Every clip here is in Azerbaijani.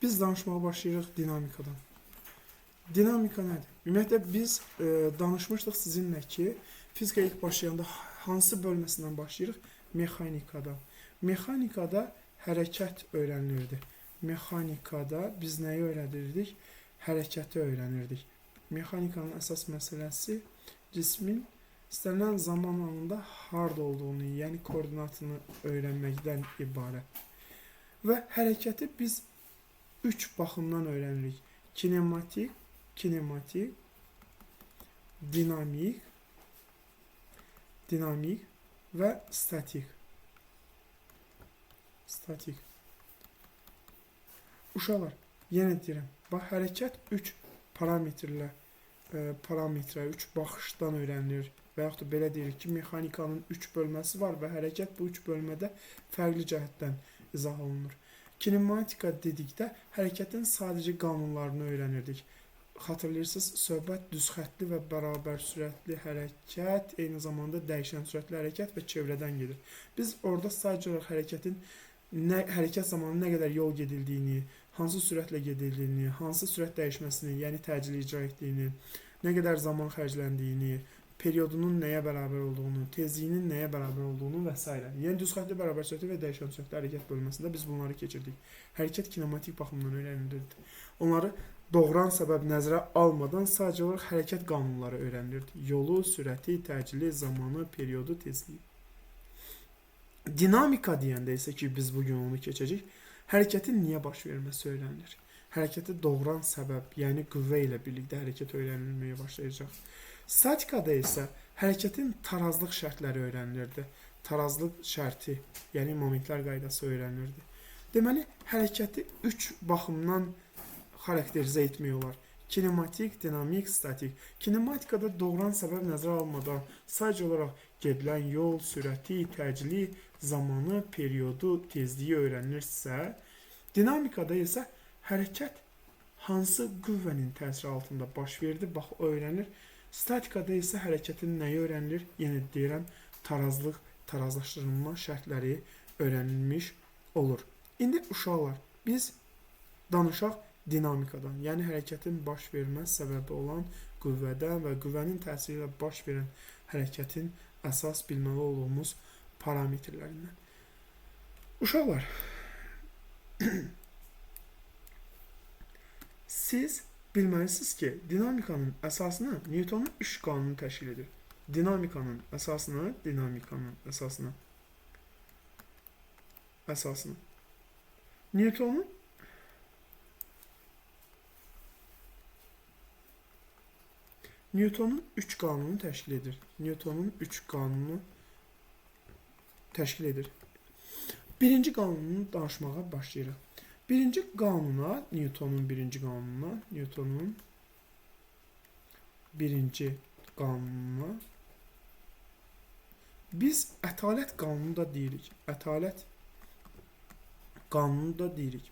Biz danışmağa başlayırıq dinamikadan. Dinamika nədir? Ümumiyyətlə biz danışmışdıq sizinlə ki, fizika ilk başlayanda hansı bölməsindən başlayırıq? Mexanikada. Mexanikada hərəkət öyrənilirdi. Mexanikada biz nəyi öyrənirdik? Hərəkəti öyrənirdik. Mexanikanın əsas məsələsi cismin istənilən zaman anında harda olduğunu, yəni koordinatını öyrənməkdən ibarət. Və hərəkəti biz üç baxımdan öyrənirik. Kinematik, kinematik, dinamik, dinamik və statik. Statik. Uşaqlar, yenə deyirəm, bax, hərəkət 3 parametrlə, parametrə, 3 baxışdan öyrənilir. Və yaxud da belə deyirik ki, mexanikanın 3 bölməsi var və hərəkət bu 3 bölmədə fərqli cəhətdən izah olunur. Kinematika dedikdə hərəkətin sadəcə qanunlarını öyrənirdik. Xatırlayırsınız, söhbət düz xəttli və bərabər sürətli hərəkət, eyni zamanda dəyişən sürətli hərəkət və çevrədən gedir. Biz orada sadəcə olaraq hərəkətin hərəkət zamanı nə qədər yol gedildiyini, hansı sürətlə gedildiyini, hansı sürət dəyişməsini, yəni təcili icra etdiyini, nə qədər zaman xərcləndiyini, periodunun nəyə bərabər olduğunu, tezliyinin nəyə bərabər olduğunu və s. Yəni düz xəttli, bərabər sürətli və dəyişən sürətli hərəkət bölməsində biz bunları keçirdik. Hərəkət kinematik baxımdan öyrənilirdi. Onları doğuran səbəb nəzərə almadan sadəcə olaraq hərəkət qanunları öyrənilirdi. Yolu, sürəti, təcili, zamanı, periodu, tezliyi. Dinamika deyəndə isə ki, biz bugün onu keçəcəyik, hərəkətin niyə baş verməsi öyrənilir. Hərəkəti doğuran səbəb, yəni qüvvə ilə birlikdə hərəkət öyrənilməyə başlayacaq. Statikada isə hərəkətin tarazlıq şərtləri öyrənilirdi. Tarazlıq şərti, yəni momentlər qaydası öyrənilirdi. Deməli, hərəkəti 3 baxımdan xarakterizə etmək olar. Kinematik, dinamik, statik. Kinematikada doğuran səbəb nəzərə almadan sadəcə olaraq gedilən yol, sürəti, təcili, zamanı, periodu, tezliyi öyrənilirsə, dinamikada isə hərəkət hansı qüvvənin təsiri altında baş verdi, bax o öyrənilir. Statikada isə hərəkətin nəyi öyrənilir? Yenə deyirəm, tarazlıq, tarazlaşdırılma şərtləri öyrənilmiş olur. İndi uşaqlar, biz danışaq dinamikadan, yəni hərəkətin baş vermə səbəbi olan qüvvədən və qüvvənin təsiri ilə baş verən hərəkətin əsas bilməli olduğumuz parametrlərindən. Uşaqlar, siz bilməlisiniz ki, dinamikanın əsasını Newtonun üç qanunu təşkil edir. Dinamikanın əsasını, Newtonun üç qanunu təşkil edir. Newtonun üç qanunu təşkil edir. Birinci qanununu danışmağa başlayırıq. Birinci qanuna, Newtonun birinci qanununa, Newtonun birinci qanununa biz ətalət qanunu da deyirik. Ətalət qanunu da deyirik.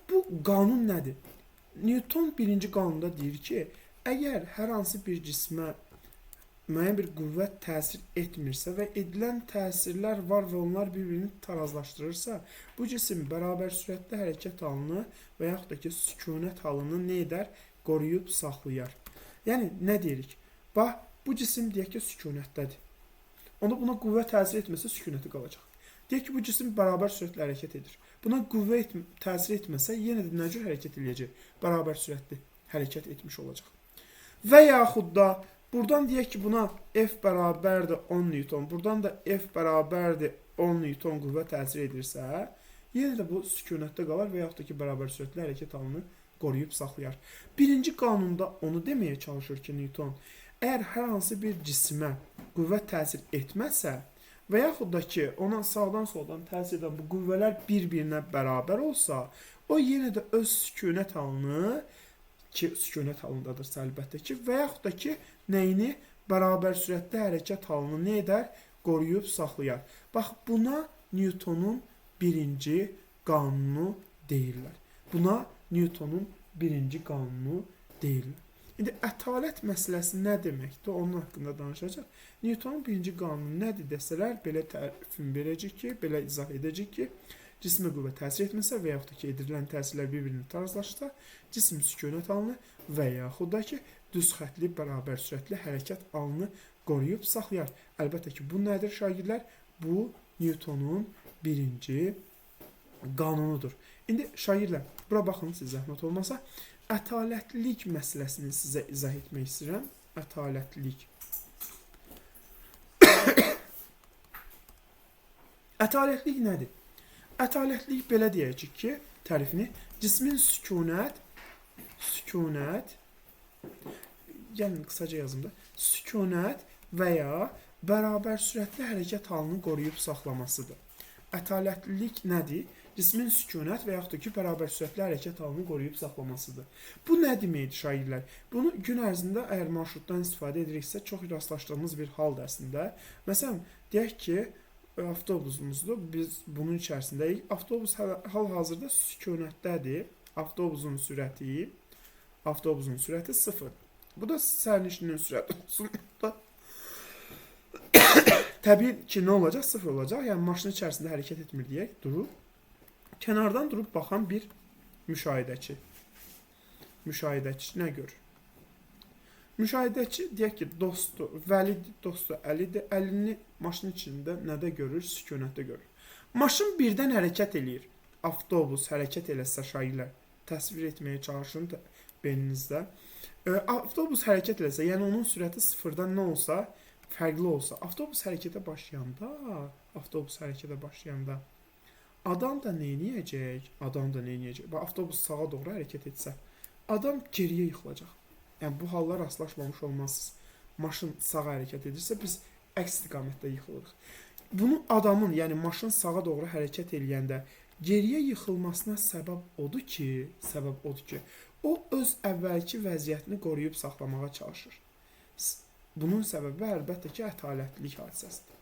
Bu qanun nədir? Newton birinci qanunda deyir ki, əgər hər hansı bir cismə müəyyən bir qüvvət təsir etmirsə və edilən təsirlər var və onlar bir-birini tarazlaşdırırsa, bu cisim bərabər sürətli hərəkət halını və yaxud da ki, sükunət halını nə edər? Qoruyub saxlayar. Yəni, nə deyirik? Bax, bu cisim deyək ki, sükunətdədir. Onda buna qüvvə təsir etməsə sükunəti qalacaq. Deyək ki, bu cisim bərabər sürətlə hərəkət edir. Buna qüvvə təsir etməsə, yenə də nə cür hərəkət eləyəcək? Bərabər sürətli hərəkət etmiş olacaq. Və yaxud da buradan deyək ki, buna F bərabərdir 10 Newton, buradan da F bərabərdir 10 Newton qüvvə təsir edirsə, yenə də bu sükunətdə qalar və yaxud da ki, bərabər sürətli hərəkət halını qoruyub saxlayar. Birinci qanunda onu deməyə çalışır ki, Newton, əgər hər hansı bir cismə qüvvə təsir etməsə və yaxud da ki, ona sağdan soldan təsir edən bu qüvvələr bir-birinə bərabər olsa, o yenə də öz sükunət halını, ki, sükunət halındadırsa əlbəttə ki, və yaxud da ki, nəyini bərabər sürətli hərəkət halını nə edər? Qoruyub saxlayar. Bax, buna Newtonun birinci qanunu deyirlər. Buna Newtonun birinci qanunu deyirlər. İndi ətalət məsələsi nə deməkdir? Onun haqqında danışacaq. Newtonun birinci qanunu nədir desələr, belə tərifini verəcək ki, belə izah edəcək ki, Cismə qüvvə təsir etməsə və yaxud da ki, edilən təsirlər bir-birini tarazlaşsa, cisim sükunət halını və yaxud da ki, düz xətli, bərabər sürətli hərəkət halını qoruyub saxlayar. Əlbəttə ki, bu nədir şagirdlər? Bu, Newtonun birinci qanunudur. İndi şagirdlər, bura baxın, siz zəhmət olmasa, ətalətlilik məsələsini sizə izah etmək istəyirəm. Ətalətlilik. Ətalətlilik nədir? Ətalətlilik belə deyəcək ki, tərifini cismin sükunət, gəlin qısaca yazım da, sükunət və ya bərabər sürətli hərəkət halını qoruyub saxlamasıdır. Ətalətlilik nədir? Cismin sükunət və yaxud da ki, bərabər sürətli hərəkət halını qoruyub saxlamasıdır. Bu nə deməkdir şagirdlər? Bunu gün ərzində əgər marşrutdan istifadə ediriksə, çox rastlaşdığımız bir haldır əslində. Məsələn, deyək ki, avtobusumuzdur, biz bunun içərisindəyik. Avtobus hal-hazırda sükunətdədir. Avtobusun sürəti sıfır. Bu da sərnişinin sürəti olsun. Təbii ki, nə olacaq? Sıfır olacaq. Yəni, maşının içərisində hərəkət etmir deyək, durub. Kənardan durub baxan bir müşahidəçi. Müşahidəçi nə görür? Müşahidəçi deyək ki, dostu, vəlidir, dostu Əlidir. Əlini maşının içində nədə görür? Sükunətdə görür. Maşın birdən hərəkət eləyir. Avtobus hərəkət eləsə şagirdlər, təsvir etməyə çalışın beyninizdə. Avtobus hərəkət eləsə, yəni onun sürəti sıfırdan nə olsa, fərqli olsa, avtobus hərəkətə başlayanda, adam da nə eləyəcək? Bax, avtobus sağa doğru hərəkət etsə, adam geriyə yıxılacaq. Yəni, bu hallar rastlaşmamış olmazsınız. Maşın sağa hərəkət edirsə, biz əks istiqamətdə yıxılırıq. Bunu adamın, yəni maşın sağa doğru hərəkət eləyəndə geriyə yıxılmasına səbəb odur ki, o öz əvvəlki vəziyyətini qoruyub saxlamağa çalışır. Bunun səbəbi əlbəttə ki, ətalətlilik hadisəsidir.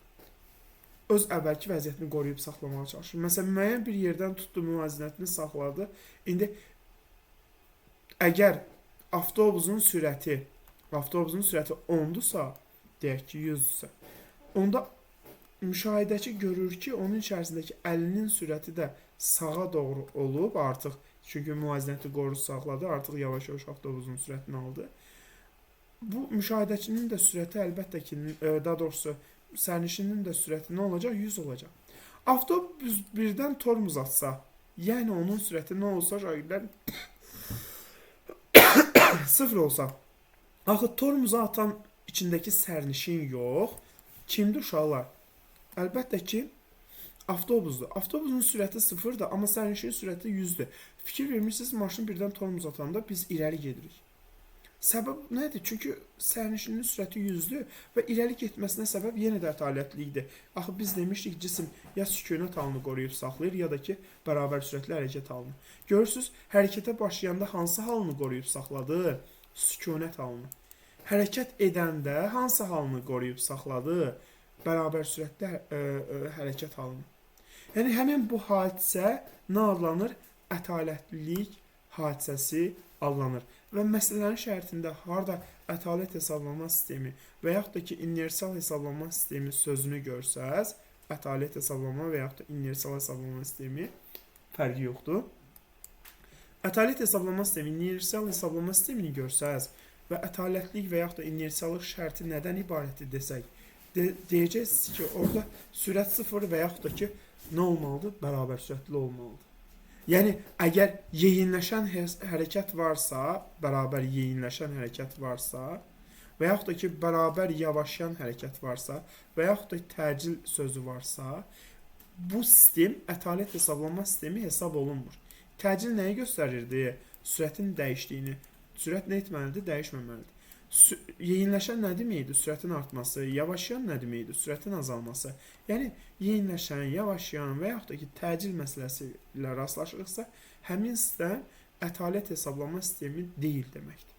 Öz əvvəlki vəziyyətini qoruyub saxlamağa çalışır. Məsələn, müəyyən bir yerdən tutdu, müvazinətini saxladı. İndi, əgər avtobusun sürəti 10-dursa, deyək ki, 100-dürsə, onda müşahidəçi görür ki, onun içərisindəki əlinin sürəti də sağa doğru olub artıq, çünki müvazinəti qoruyub saxladı, artıq yavaş-yavaş avtobusun sürətini aldı. Bu müşahidəçinin də sürəti əlbəttə ki, daha doğrusu sərnişinin də sürəti nə olacaq? 100 olacaq. Avtobus birdən tormuz atsa, yəni onun sürəti nə olsa, şagirdlər sıfır olsa, axı tormuza atan içindəki sərnişin yox, kimdir uşaqlar? Əlbəttə ki, avtobusdur. Avtobusun sürəti sıfırdır, amma sərnişinin sürəti 100-dür. Fikir vermişsiniz, maşın birdən tormuz atanda biz irəli gedirik. Səbəb nədir? Çünki sərnişinin sürəti 100-dür və irəli getməsinə səbəb yenə də ətalətlilikdir. Axı biz demişdik, cisim ya sükunət halını qoruyub saxlayır, ya da ki, bərabər sürətli hərəkət halını. Görürsünüz, hərəkətə başlayanda hansı halını qoruyub saxladı? Sükunət halını. Hərəkət edəndə hansı halını qoruyub saxladı? Bərabər sürətli hərəkət halını. Yəni, həmin bu hadisə nə adlanır? Ətalətlilik hadisəsi adlanır. Və məsələnin şərtində harda ətalət hesablama sistemi və yaxud da ki, inersial hesablama sistemi sözünü görsəz, ətalət hesablama və yaxud da inersial hesablama sistemi fərqi yoxdur. Ətalət hesablama sistemi, inersial hesablama sistemini görsəz və ətalətlik və yaxud da inersiallıq şərti nədən ibarətdir desək, deyəcəksiniz ki, orada sürət sıfır və yaxud da ki, nə olmalıdır? Bərabər sürətli olmalıdır. Yəni, əgər yeyinləşən hərəkət varsa, bərabər yeyinləşən hərəkət varsa və yaxud da ki, bərabər yavaşlayan hərəkət varsa və yaxud da təcil sözü varsa, bu sistem ətalət hesablama sistemi hesab olunmur. Təcil nəyi göstərirdi? Sürətin dəyişdiyini. Sürət nə etməlidir? Dəyişməməlidir. Yeyinləşən nə deməkdir? Sürətin artması. Yavaşlayan nə deməkdir? Sürətin azalması. Yəni, yeyinləşən, yavaşlayan və yaxud da ki, təcil məsələsi ilə rastlaşırıqsa, həmin sistem ətalət hesablama sistemi deyil deməkdir.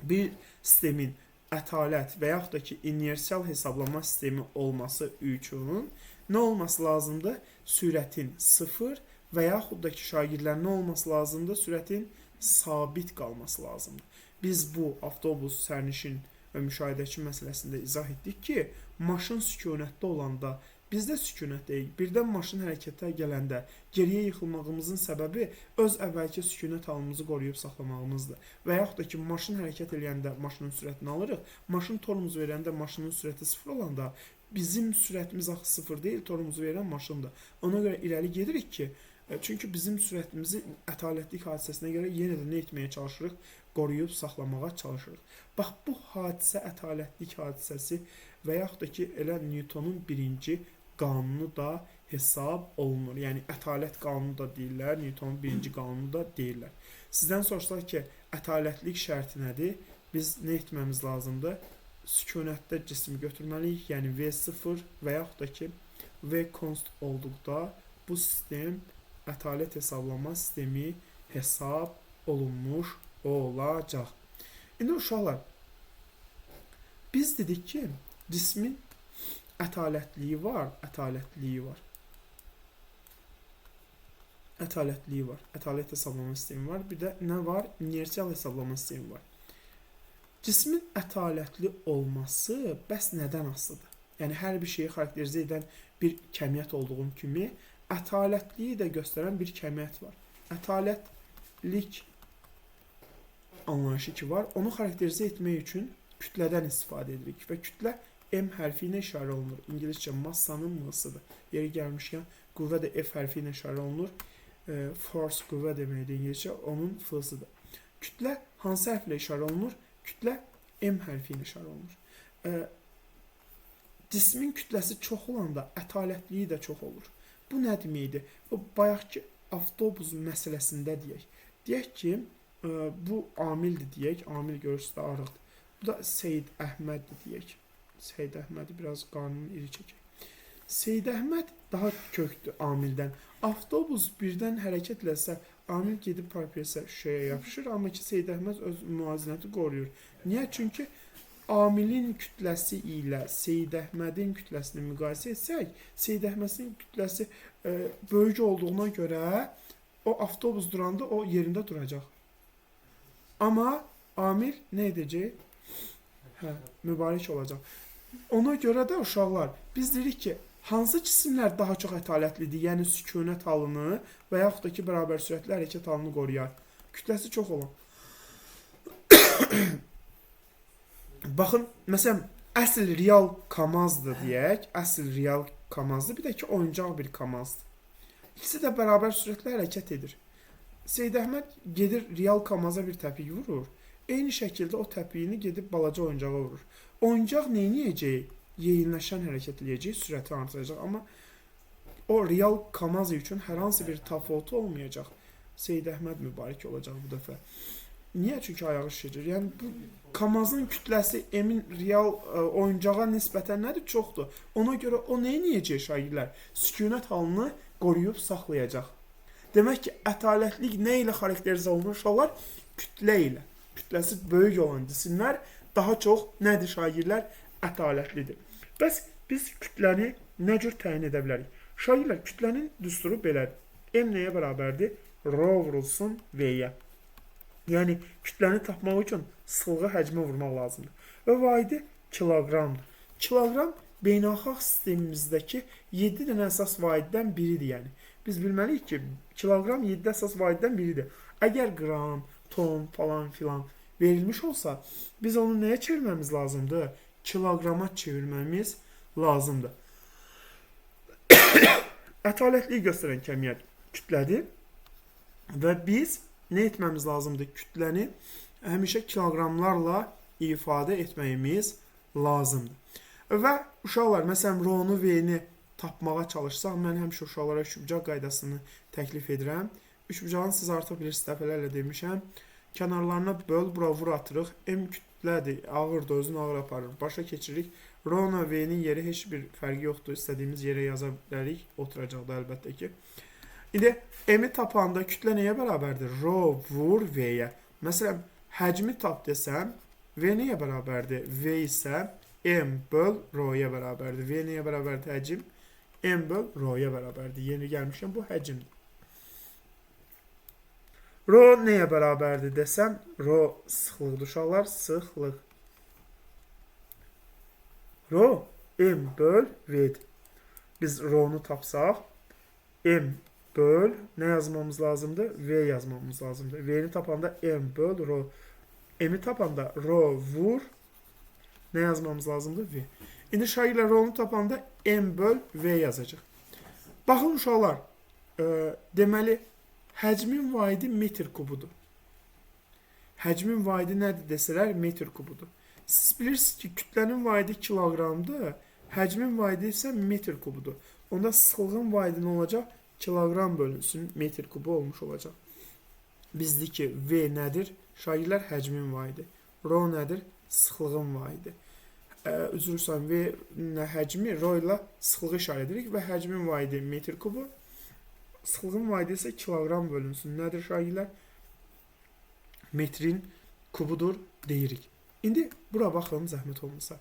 Bir sistemin ətalət və yaxud da ki, inersial hesablama sistemi olması üçün nə olması lazımdır? Sürətin sıfır və yaxud da ki, şagirdlər nə olması lazımdır? Sürətin sabit qalması lazımdır. Biz bu avtobus, sərnişin və müşahidəçi məsələsində izah etdik ki, maşın sükunətdə olanda Biz də sükunətdəyik. Birdən maşın hərəkətə gələndə geriyə yıxılmağımızın səbəbi öz əvvəlki sükunət halımızı qoruyub saxlamağımızdır. Və yaxud da ki, maşın hərəkət eləyəndə maşının sürətini alırıq. Maşın tormoz verəndə maşının sürəti sıfır olanda bizim sürətimiz axı sıfır deyil, tormozu verən maşındır. Ona görə irəli gedirik ki, çünki bizim sürətimizi ətalətlik hadisəsinə görə yenə də nə etməyə çalışırıq? Qoruyub saxlamağa çalışırıq. Bax, bu hadisə ətalətlik hadisəsi və yaxud da ki, elə Newtonun birinci qanunu da hesab olunur. Yəni, ətalət qanunu da deyirlər, Newtonun birinci qanunu da deyirlər. Sizdən soruşsaq ki, ətalətlik şərti nədir? Biz nə etməmiz lazımdır? Sükunətdə cismi götürməliyik, yəni V0 və yaxud da ki, V const olduqda bu sistem ətalət hesablama sistemi hesab olunmuş olacaq. İndi uşaqlar, biz dedik ki, cismin ətalətliyi var, ətalətliyi var. Ətalətliyi var, ətalət hesablama sistemi var. Bir də nə var? İnersial hesablama sistemi var. Cismin ətalətli olması bəs nədən asılıdır? Yəni, hər bir şeyi xarakterizə edən bir kəmiyyət olduğum kimi, ətalətliyi də göstərən bir kəmiyyət var. Ətalətlik anlayışı ki var, onu xarakterizə etmək üçün kütlədən istifadə edirik və kütlə M hərfi ilə işarə olunur. İngiliscə massanın M-sıdır. Yeri gəlmişkən, qüvvə də F hərfi ilə işarə olunur. Force qüvvə deməkdir ingiliscə, onun F-sıdır. Kütlə hansı hərflə işarə olunur? Kütlə M hərfi ilə işarə olunur. Cismin kütləsi çox olanda ətalətliyi də çox olur. Bu nə deməkdir? O bayaqki avtobus məsələsində deyək. Deyək ki, bu amildir deyək. Amil görürsünüz də arıqdır. Bu da Seyid Əhməddir deyək. Seyid Əhmədi biraz qarnını iri çəkək. Seyid Əhməd daha kökdür amildən. Avtobus birdən hərəkət eləsə, amil gedib parpiyesə şüşəyə yapışır, amma ki Seyid Əhməd öz müvazinəti qoruyur. Niyə? Çünki amilin kütləsi ilə Seyid Əhmədin kütləsini müqayisə etsək, Seyid Əhmədin kütləsi böyük olduğuna görə o avtobus duranda o yerində duracaq. Amma amil nə edəcək? Hə, mübarək olacaq. Ona görə də uşaqlar, biz deyirik ki, hansı cisimlər daha çox ətalətlidir, yəni sükunət halını və yaxud da ki, bərabər sürətli hərəkət halını qoruyar. Kütləsi çox olan. Baxın, məsələn, əsl real Kamazdır deyək, əsl real Kamazdır, bir də ki, oyuncaq bir Kamazdır. İkisi də bərabər sürətli hərəkət edir. Seyid Əhməd gedir real Kamaza bir təpik vurur. Eyni şəkildə o təpiyini gedib balaca oyuncağa vurur. Oyuncaq nə edəcək? Yeyinləşən hərəkət eləyəcək, sürəti artıracaq. Amma o real Kamaz üçün hər hansı bir təfavütü olmayacaq. Seyid Əhməd mübarək olacaq bu dəfə. Niyə? Çünki ayağı şişəcək. Yəni bu Kamazın kütləsi emin real oyuncağa nisbətən nədir? Çoxdur. Ona görə o nə edəcək şagirdlər? Sükunət halını qoruyub saxlayacaq. Demək ki, ətalətlik nə ilə xarakterizə olunur uşaqlar? Kütlə ilə. Kütləsi böyük olan cisimlər daha çox nədir şagirdlər? Ətalətlidir. Bəs biz kütləni nə cür təyin edə bilərik? Şagirdlər, kütlənin düsturu belədir. M nəyə bərabərdir? Rho vurulsun V-yə. Yəni, kütləni tapmaq üçün sıxlığı həcmə vurmaq lazımdır. Və vahidi kiloqramdır. Kiloqram beynəlxalq sistemimizdəki 7 dənə əsas vahiddən biridir. Yəni, biz bilməliyik ki, kiloqram 7 əsas vahiddən biridir. Əgər qram, ton falan filan verilmiş olsa, biz onu nəyə çevirməmiz lazımdır? Kiloqrama çevirməmiz lazımdır. Ətalətliyi göstərən kəmiyyət kütlədir və biz nə etməmiz lazımdır? Kütləni həmişə kiloqramlarla ifadə etməyimiz lazımdır. Və uşaqlar, məsələn, rho-nu, V-ni tapmağa çalışsaq, mən həmişə uşaqlara üçbucaq qaydasını təklif edirəm. Üçbucağını siz artıq bilirsiniz, dəfələrlə demişəm. Kənarlarına böl, bura vur atırıq. M kütlədir, ağırdır, özünü ağır aparır. Başa keçirik. Rho-la V-nin yeri heç bir fərqi yoxdur. İstədiyimiz yerə yaza bilərik. Oturacaq da əlbəttə ki. İndi M-i tapanda kütlə nəyə bərabərdir? Rho vur V-yə. Məsələn, həcmi tap desəm, V nəyə bərabərdir? V isə M böl Rho-ya bərabərdir. V nəyə bərabərdir? Həcm M böl Rho-ya bərabərdir. Yeni gəlmişəm, bu həcmdir. Rho nəyə bərabərdir desəm, Rho sıxlıqdır uşaqlar, sıxlıq. Rho M böl V-dir. Biz rho-nu tapsaq, M böl, nə yazmamız lazımdır? V yazmamız lazımdır. V-ni tapanda M böl rho. M-i tapanda rho vur, nə yazmamız lazımdır? V. İndi şagirdlər rho-nu tapanda M böl V yazacaq. Baxın uşaqlar, deməli, həcmin vahidi metr kubudur. Həcmin vahidi nədir desələr, metr kubudur. Siz bilirsiniz ki, kütlənin vahidi kiloqramdır, həcmin vahidi isə metr kubudur. Onda sıxlığın vahidi nə olacaq? Kiloqram bölünsün, metr kubu olmuş olacaq. Bizdir ki, V nədir? Şagirdlər, həcmin vahidi. Rho nədir? Sıxlığın vahidi. Üzr istəyirəm, V həcmi, rho ilə sıxlığı işarə edirik və həcmin vahidi metr kubu, sıxlığın vahidi isə kiloqram bölünsün. Nədir şagirdlər? Metrin kubudur deyirik. İndi bura baxın, zəhmət olmasa.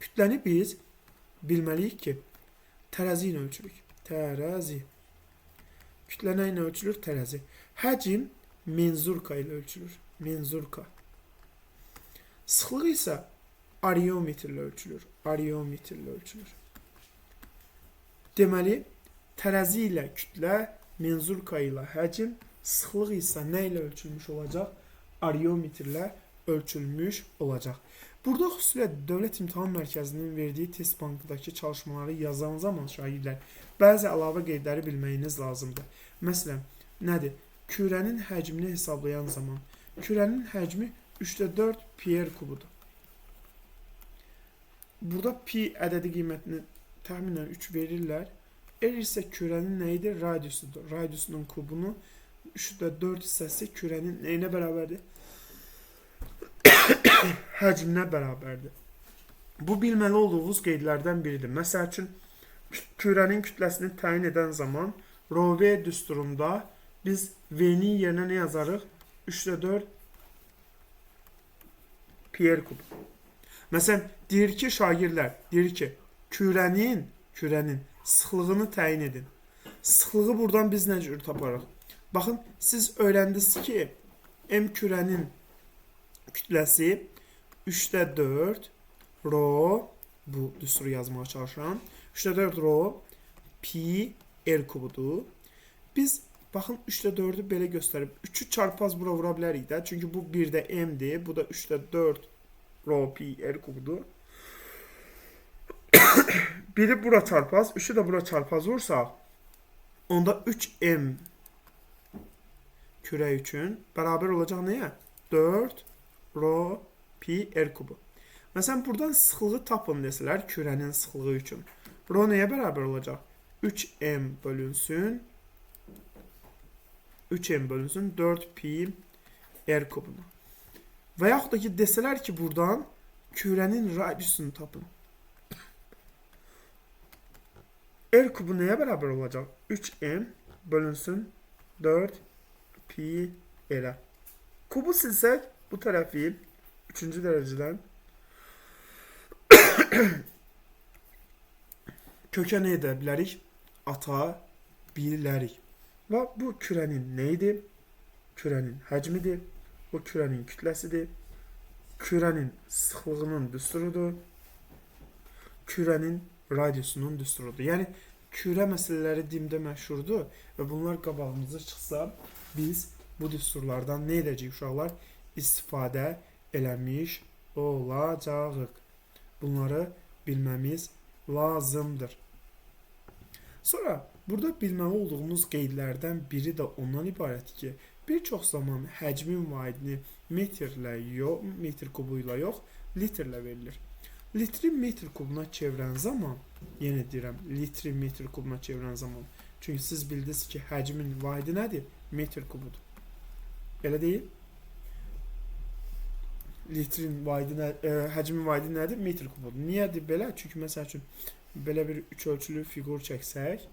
Kütləni biz bilməliyik ki, tərəzi ilə ölçürük. Tərəzi. Kütlə nə ilə ölçülür? Tərəzi. Həcm menzurka ilə ölçülür. Menzurka. Sıxlıq isə ariometrlə ölçülür. Ariometrlə ölçülür. Deməli, tərəzi ilə kütlə, menzurka ilə həcm, sıxlıq isə nə ilə ölçülmüş olacaq? Ariometrlə ölçülmüş olacaq. Burada xüsusilə Dövlət İmtahan Mərkəzinin verdiyi test bankındakı çalışmaları yazan zaman şagirdlər bəzi əlavə qeydləri bilməyiniz lazımdır. Məsələn, nədir? Kürənin həcmini hesablayan zaman kürənin həcmi 3,4 pi r kubudur. Burada pi ədədi qiymətini təxminən 3 verirlər. R isə kürənin nə idi? Radiusudur. Radiusunun kubunu 3,4 hissəsi kürənin nəyinə bərabərdir? Həcminə bərabərdir. Bu bilməli olduğunuz qeydlərdən biridir. Məsəl üçün, kürənin kütləsini təyin edən zaman rho V düsturunda biz V-nin yerinə nə yazarıq? 3,4 pi r kubu. Məsələn, deyir ki, şagirdlər, deyir ki, kürənin sıxlığını təyin edin. Sıxlığı buradan biz nə cür taparıq? Baxın, siz öyrəndiniz ki, M kürənin kütləsi 3,4 rho, bu düsturu yazmağa çalışıram, 3,4 rho pi r kubudur. Biz, baxın, 3,4-ü belə göstərib, 3-ü çarpaz bura vura bilərik də, çünki bu 1-də m-dir, bu da 3,4 rho pi r kubudur. Biri bura çarpaz, 3-ü də bura çarpaz vursaq, onda 3m kürə üçün bərabər olacaq nəyə? 4 rho pi r kubu. Məsələn, buradan sıxlığı tapın desələr, kürənin sıxlığı üçün. Rho nəyə bərabər olacaq? 3m bölünsün 3m bölünsün 4 pi r kubuna. Və yaxud da ki, desələr ki, buradan kürənin radiusunu tapın. R kubu nəyə bərabər olacaq? 3m bölünsün 4 pi r-ə. Kubu silsək, bu tərəfi 3-cü dərəcədən kökə nə edə bilərik? Ata bilərik. Və bu kürənin nə idi? Kürənin həcmidir. Bu kürənin kütləsidir. Kürənin sıxlığının düsturudur. Kürənin radiusunun düsturudur. Yəni, kürə məsələləri dimdə məşhurdur və bunlar qabağımıza çıxsa, biz bu düsturlardan nə edəcəyik uşaqlar? İstifadə eləmiş olacağıq. Bunları bilməmiz lazımdır. Sonra, burada bilməli olduğumuz qeydlərdən biri də ondan ibarətdir ki, bir çox zaman həcmin vahidini metrlə yox, metr kubu ilə yox, litrlə verilir. Litri metr kubuna çevirən zaman, yenə deyirəm, litri metr kubuna çevirən zaman, çünki siz bildiniz ki, həcmin vahidi nədir? Metr kubudur. Elə deyil? Litrin vahidi nə, həcmin vahidi nədir? Metr kubudur. Niyədir belə? Çünki məsəl üçün, belə bir üç ölçülü fiqur çəksək,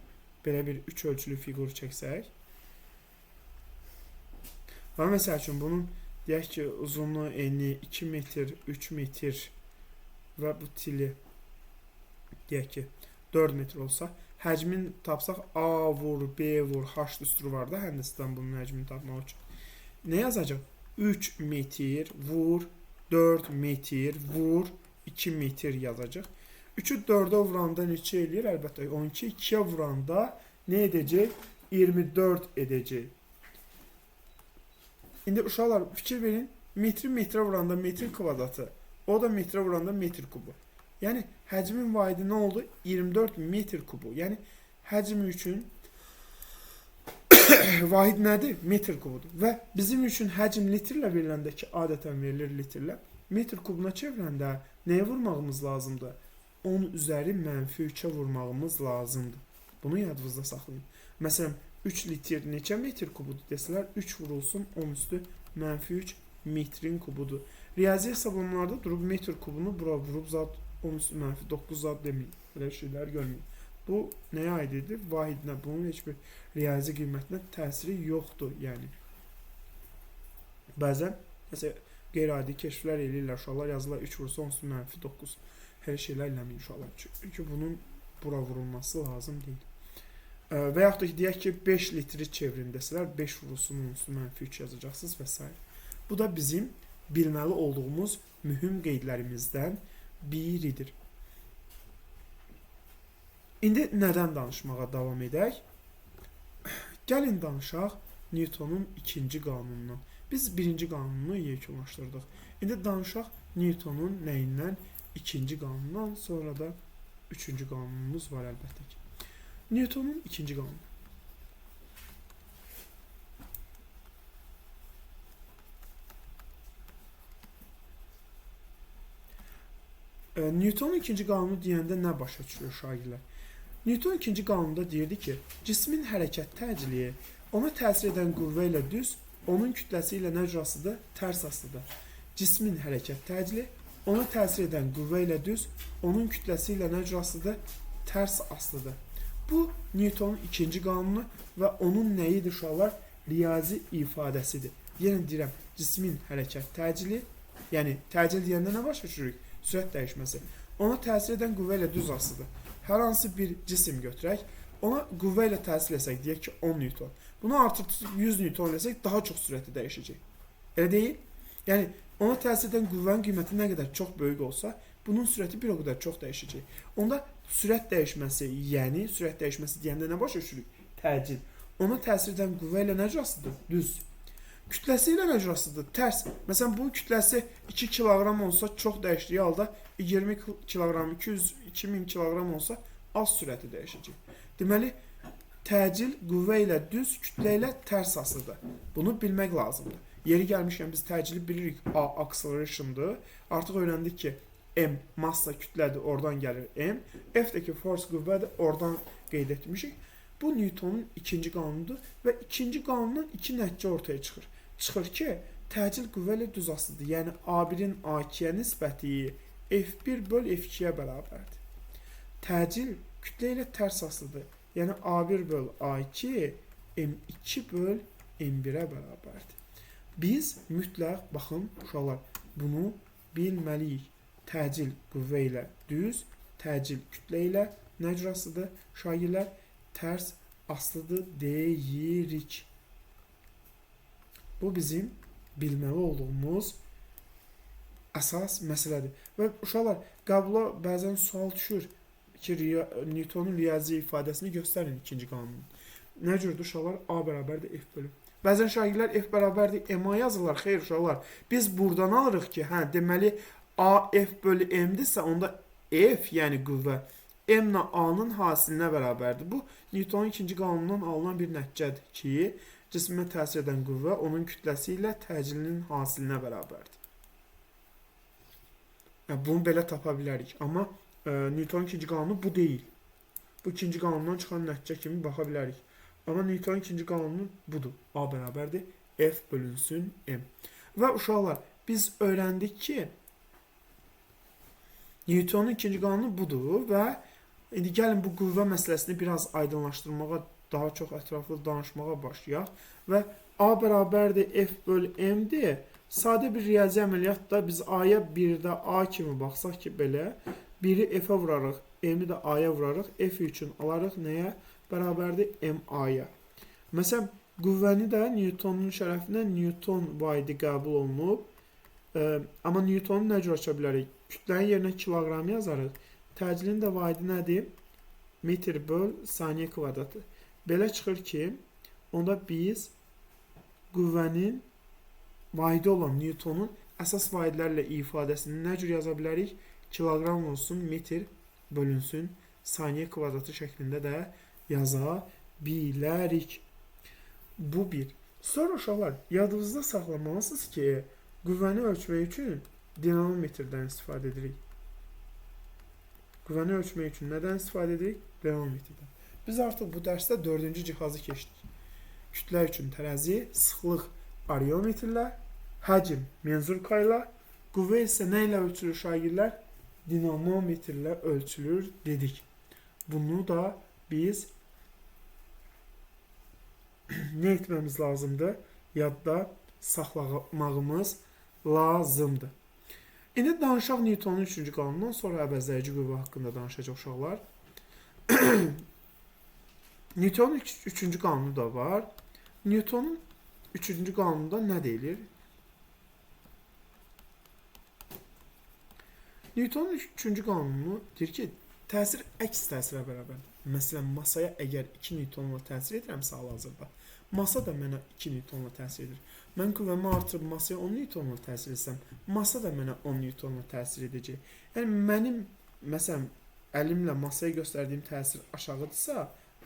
belə bir üç ölçülü fiqur çəksək və məsəl üçün, bunun deyək ki, uzunluğu eni 2 metr, 3 metr və bu tili deyək ki, 4 metr olsa, həcmin tapsaq A vur, B vur, H düsturu var da həndəsədən bunun həcmini tapmaq üçün. Nə yazacaq? 3 metr vur, 4 metr vur, 2 metr yazacaq. 3-ü 4-ə vuranda neçə eləyir? Əlbəttə 12. 2-yə vuranda nə edəcək? 24 edəcək. İndi uşaqlar fikir verin. Metri metrə vuranda metrin kvadratı. O da metrə vuranda metr kubu. Yəni həcmin vahidi nə oldu? 24 metr kubu. Yəni həcm üçün vahid nədir? Metr kubudur. Və bizim üçün həcm litrlə veriləndə ki, adətən verilir litrlə, metr kubuna çevirəndə nəyə vurmağımız lazımdır? 10 üzəri mənfi 3-ə vurmağımız lazımdır. Bunu yadınızda saxlayın. Məsələn, 3 litr neçə metr kubudur desələr, 3 vurulsun 10 üstü mənfi 3 metrin kubudur. Riyazi hesablamalarda durub metr kubunu bura vurub zat 10 üstü mənfi 9 zat deməyin. Belə şeylər görməyin. Bu nəyə aid edir? Vahidinə. Bunun heç bir riyazi qiymətinə təsiri yoxdur. Yəni bəzən məsələn qeyri-adi kəşflər eləyirlər uşaqlar, yazırlar 3 vursa 10 üstü mənfi 9. Hər şeylər eləməyin uşaqlar. Çünki bunun bura vurulması lazım deyil. Və yaxud da ki, deyək ki, 5 litri çevirin desələr, 5 vurulsun 10 üstü mənfi 3 yazacaqsınız və s. Bu da bizim bilməli olduğumuz mühüm qeydlərimizdən biridir. İndi nədən danışmağa davam edək? Gəlin danışaq Newtonun ikinci qanunundan. Biz birinci qanununu yekunlaşdırdıq. İndi danışaq Newtonun nəyindən? İkinci qanundan, sonra da üçüncü qanunumuz var əlbəttə ki. Newtonun ikinci qanunu. Newtonun ikinci qanunu deyəndə nə başa düşür şagirdlər? Newton ikinci qanunda deyirdi ki, cismin hərəkət təciliyi ona təsir edən qüvvə ilə düz, onun kütləsi ilə nə cür asılıdır? Tərs asılıdır. Cismin hərəkət təcili ona təsir edən qüvvə ilə düz, onun kütləsi ilə nə cür asılıdır? Tərs asılıdır. Bu, Newtonun ikinci qanunu və onun nəyidir uşaqlar? Riyazi ifadəsidir. Yenə deyirəm, cismin hərəkət təcili, yəni təcil deyəndə nə başa düşürük? Sürət dəyişməsi. Ona təsir edən qüvvə ilə düz asılıdır. Hər hansı bir cisim götürək, ona qüvvə ilə təsir etsək, deyək ki, 10 Newton. Bunu artıq 100 Newton eləsək, daha çox sürəti dəyişəcək. Elə deyil? Yəni, ona təsir edən qüvvənin qiyməti nə qədər çox böyük olsa, bunun sürəti bir o qədər çox dəyişəcək. Onda sürət dəyişməsi, yəni sürət dəyişməsi deyəndə nə başa düşürük? Təcil. Ona təsir edən qüvvə ilə nə cür asılıdır? Düz. Kütləsi ilə nə cür asılıdır? Tərs. Məsələn, bunun kütləsi 2 kiloqram olsa, çox dəyişdiyi halda 20 kiloqram, 200, 2000 kiloqram olsa az sürəti dəyişəcək. Deməli, təcil qüvvə ilə düz, kütlə ilə tərs asılıdır. Bunu bilmək lazımdır. Yeri gəlmişkən biz təcili bilirik, A acceleration'dır. Artıq öyrəndik ki, M massa kütlədir, oradan gəlir M. F-dəki force qüvvədir, oradan qeyd etmişik. Bu Newtonun ikinci qanunudur və ikinci qanundan iki nəticə ortaya çıxır. Çıxır ki, təcil qüvvə ilə düz asılıdır. Yəni A1-in A2-yə nisbəti F1 böl F2-yə bərabərdir. Təcil kütlə ilə tərs asılıdır. Yəni A1 böl A2 M2 böl M1-ə bərabərdir. Biz mütləq, baxın uşaqlar, bunu bilməliyik. Təcil qüvvə ilə düz, təcil kütlə ilə nə cür asılıdır? Şagirdlər, tərs asılıdır deyirik. Bu bizim bilməli olduğumuz əsas məsələdir. Və uşaqlar, qəbula bəzən sual düşür ki, Newtonun riyazi ifadəsini göstərin ikinci qanunun. Nə cürdür uşaqlar? A bərabərdir F bölü. Bəzən şagirdlər F bərabərdir MA yazırlar. Xeyr uşaqlar, biz buradan alırıq ki, hə, deməli A F bölü M-dirsə, onda F, yəni qüvvə, M ilə A-nın hasilinə bərabərdir. Bu, Newtonun ikinci qanunundan alınan bir nəticədir ki, cismə təsir edən qüvvə onun kütləsi ilə təcilinin hasilinə bərabərdir. Yəni, bunu belə tapa bilərik. Amma Newtonun ikinci qanunu bu deyil. Bu ikinci qanundan çıxan nəticə kimi baxa bilərik. Amma Newtonun ikinci qanunu budur. A bərabərdir F bölünsün M. Və uşaqlar, biz öyrəndik ki, Newtonun ikinci qanunu budur və indi gəlin bu qüvvə məsələsini biraz aydınlaşdırmağa, daha çox ətraflı danışmağa başlayaq. Və A bərabərdir F böl M-dir. Sadə bir riyazi əməliyyatda biz A-ya 1-də A kimi baxsaq ki, belə 1-i F-ə vurarıq, M-i də A-ya vurarıq. F üçün alarıq nəyə? Bərabərdir M-A-ya. Məsələn, qüvvəni də Newtonun şərəfinə Newton vahidi qəbul olunub. Amma Newtonu nə cür aça bilərik? Kütlənin yerinə kiloqram yazarıq. Təcilin də vahidi nədir? Metr böl saniyə kvadratı. Belə çıxır ki, onda biz qüvvənin vahidi olan Newtonun əsas vahidlərlə ifadəsini nə cür yaza bilərik? Kiloqram olsun, metr bölünsün, saniyə kvadratı şəklində də yaza bilərik. Bu bir. Sonra uşaqlar, yadınızda saxlamalısınız ki, qüvvəni ölçmək üçün dinamometrdən istifadə edirik. Qüvvəni ölçmək üçün nədən istifadə edirik? Dinamometrdən. Biz artıq bu dərsdə 4-cü cihazı keçdik. Kütlə üçün tərəzi, sıxlıq areometrlə, həcm menzurka ilə, qüvvə isə nə ilə ölçülür şagirdlər? Dinamometrlə ölçülür dedik. Bunu da biz nə etməmiz lazımdır? Yadda saxlamağımız lazımdır. İndi danışaq Newtonun 3-cü qanunundan sonra əvəzləyici qüvvə haqqında danışacaq uşaqlar. Newtonun 3-cü qanunu da var. Newtonun 3-cü qanununda nə deyilir? Newtonun 3-cü qanunu deyir ki, təsir əks təsirə bərabərdir. Məsələn, masaya əgər 2 Newtonla təsir edirəmsə hal-hazırda, masa da mənə 2 Newtonla təsir edir. Mən qüvvəmi artırıb masaya 10 Newtonla təsir etsəm, masa da mənə 10 Newtonla təsir edəcək. Yəni, mənim, məsələn, əlimlə masaya göstərdiyim təsir aşağıdırsa,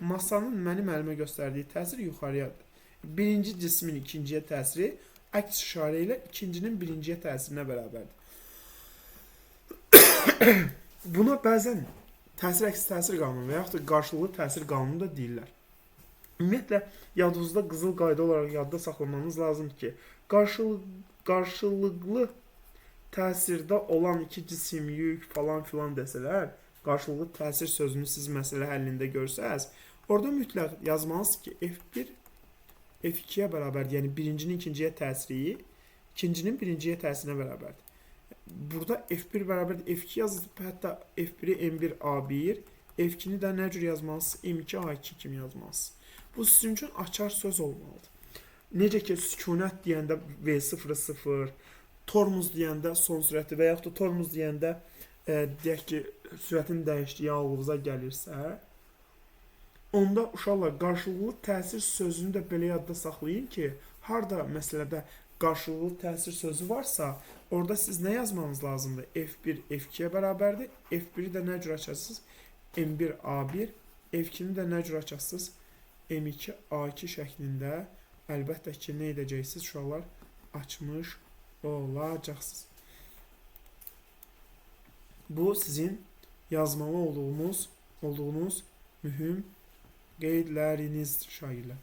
masanın mənim əlimə göstərdiyi təsir yuxarıyadır. Birinci cismin ikinciyə təsiri əks işarə ilə ikincinin birinciyə təsirinə bərabərdir. Buna bəzən təsir əks təsir qanunu və yaxud da qarşılıqlı təsir qanunu da deyirlər. Ümumiyyətlə, yadınızda qızıl qayda olaraq yadda saxlamanız lazımdır ki, qarşılıqlı təsirdə olan iki cisim, yük falan filan desələr, qarşılıqlı təsir sözünü siz məsələ həllində görsəz, orada mütləq yazmalısınız ki, F1 F2-yə bərabərdir. Yəni, birincinin ikinciyə təsiri, ikincinin birinciyə təsirinə bərabərdir. Burada F1 bərabərdir. F2 yazılıb, hətta F1-i M1 A1, F2-ni də nə cür yazmalısınız? M2 A2 kimi yazmalısınız. Bu sizin üçün açar söz olmalıdır. Necə ki, sükunət deyəndə V0 0, tormuz deyəndə son sürəti və yaxud da tormuz deyəndə deyək ki, sürətin dəyişdiyi ağlınıza gəlirsə, onda uşaqlar qarşılıqlı təsir sözünü də belə yadda saxlayın ki, harda məsələdə qarşılıqlı təsir sözü varsa, orada siz nə yazmanız lazımdır? F1 F2-yə bərabərdir. F1-i də nə cür açarsınız? M1 A1, F2-ni də nə cür açarsınız? M2 A2 şəklində əlbəttə ki, nə edəcəksiniz? Uşaqlar, açmış olacaqsınız. Bu sizin yazmalı olduğunuz mühüm qeydlərinizdir şagirdlər.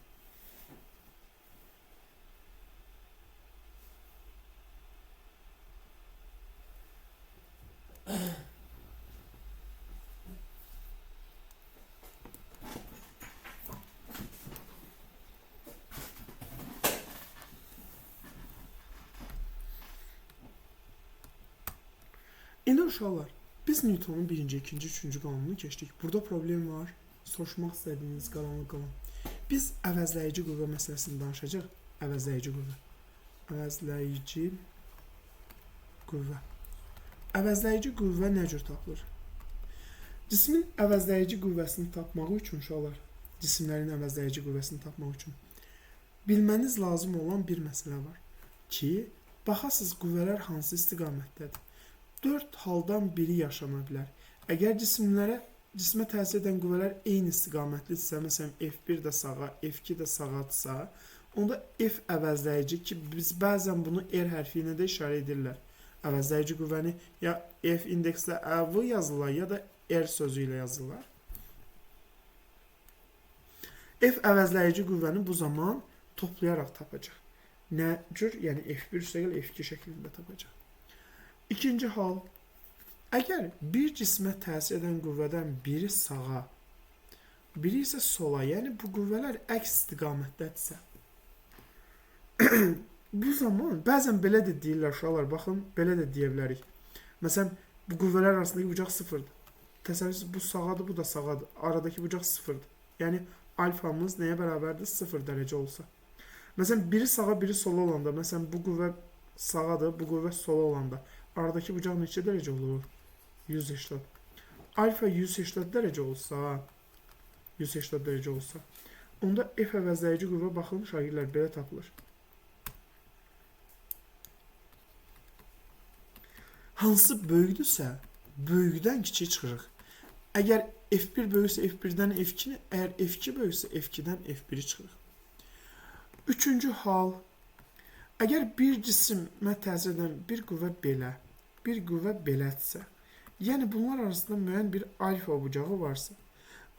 İndi uşaqlar, biz Newtonun birinci, ikinci, üçüncü qanununu keçdik. Burada problem var. Soruşmaq istədiyiniz qaranlıq qalan. Biz əvəzləyici qüvvə məsələsini danışacaq. Əvəzləyici qüvvə. Əvəzləyici qüvvə. Əvəzləyici qüvvə nə cür tapılır? Cismin əvəzləyici qüvvəsini tapmaq üçün uşaqlar, cisimlərin əvəzləyici qüvvəsini tapmaq üçün bilməniz lazım olan bir məsələ var ki, baxasınız qüvvələr hansı istiqamətdədir. 4 haldan biri yaşana bilər. Əgər cismə təsir edən qüvvələr eyni istiqamətlidirsə, məsələn F1 də sağa, F2 də sağadırsa, onda F əvəzləyici ki, biz bəzən bunu R hərfi ilə də işarə edirlər. Əvəzləyici qüvvəni ya F indekslə V yazırlar, ya da R sözü ilə yazırlar. F əvəzləyici qüvvəni bu zaman toplayaraq tapacaq. Nə cür? Yəni F1 üstəgəl F2 şəklində tapacaq. İkinci hal, əgər bir cismə təsir edən qüvvədən biri sağa, biri isə sola, yəni bu qüvvələr əks istiqamətdədirsə, bu zaman bəzən belə də deyirlər uşaqlar, baxın, belə də deyə bilərik. Məsələn, bu qüvvələr arasındakı bucaq sıfırdır. Təsəvvür edirsiniz, bu sağadır, bu da sağadır. Aradakı bucaq sıfırdır. Yəni, alfamız nəyə bərabərdir? 0 dərəcə olsa. Məsələn, biri sağa, biri sola olanda, məsələn, bu qüvvə sağadır, bu qüvvə sola olanda, aradakı bucaq neçə dərəcə olur? 180. Alfa 180 dərəcə olsa, 180 dərəcə olsa, onda F əvəzləyici qüvvə baxın, şagirdlər, belə tapılır. Hansı böyükdürsə, böyükdən kiçik çıxırıq. Əgər F1 böyüksə F1-dən F2-ni, əgər F2 böyüksə F2-dən F1-i çıxırıq. Üçüncü hal, əgər bir cisimə təsir edən bir qüvvə belə, bir qüvvə belədirsə, yəni bunlar arasında müəyyən bir alfa bucağı varsa,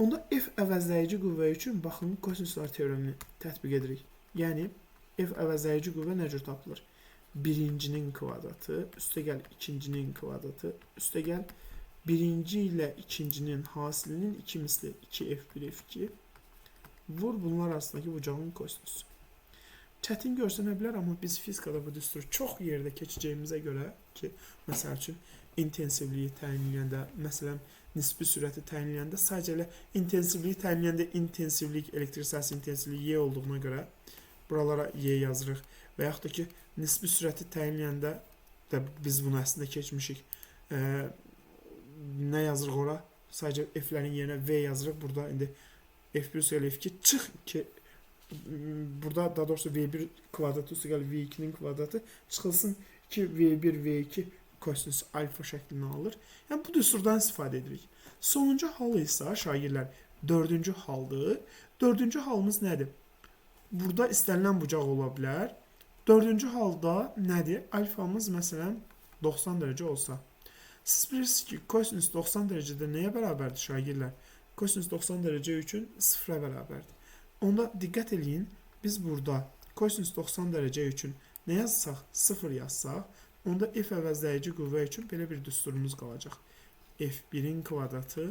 onda F əvəzləyici qüvvə üçün baxın kosinuslar teoremini tətbiq edirik. Yəni F əvəzləyici qüvvə nə cür tapılır? Birincinin kvadratı, üstəgəl ikincinin kvadratı, üstəgəl birinci ilə ikincinin hasilinin 2 misli 2F1 F2 vur bunlar arasındakı bucağın kosinusu. Çətin görsənə bilər, amma biz fizikada bu düsturu çox yerdə keçəcəyimizə görə ki, məsəl üçün intensivliyi təyin edəndə, məsələn nisbi sürəti təyin edəndə, sadəcə elə intensivliyi təyin edəndə intensivlik, elektrik sahəsi intensivliyi Y olduğuna görə buralara Y yazırıq və yaxud da ki, nisbi sürəti təyin edəndə də biz bunu əslində keçmişik. Nə yazırıq ora? Sadəcə F-lərin yerinə V yazırıq. Burada indi F1 üstəgəl F2 çıx ki, burada daha doğrusu V1 kvadratı üstəgəl V2-nin kvadratı çıxılsın ki, V1, V2 kosinus alfa şəklini alır. Yəni bu düsturdan istifadə edirik. Sonuncu hal isə şagirdlər dördüncü haldır. Dördüncü halımız nədir? Burada istənilən bucaq ola bilər. Dördüncü halda nədir? Alfamız məsələn 90 dərəcə olsa. Siz bilirsiniz ki, kosinus 90 dərəcədə nəyə bərabərdir şagirdlər? Kosinus 90 dərəcə üçün 0-a bərabərdir. Onda diqqət eləyin, biz burada kosinus 90 dərəcə üçün nə yazsaq? 0 yazsaq, onda F əvəzləyici qüvvə üçün belə bir düsturumuz qalacaq. F1-in kvadratı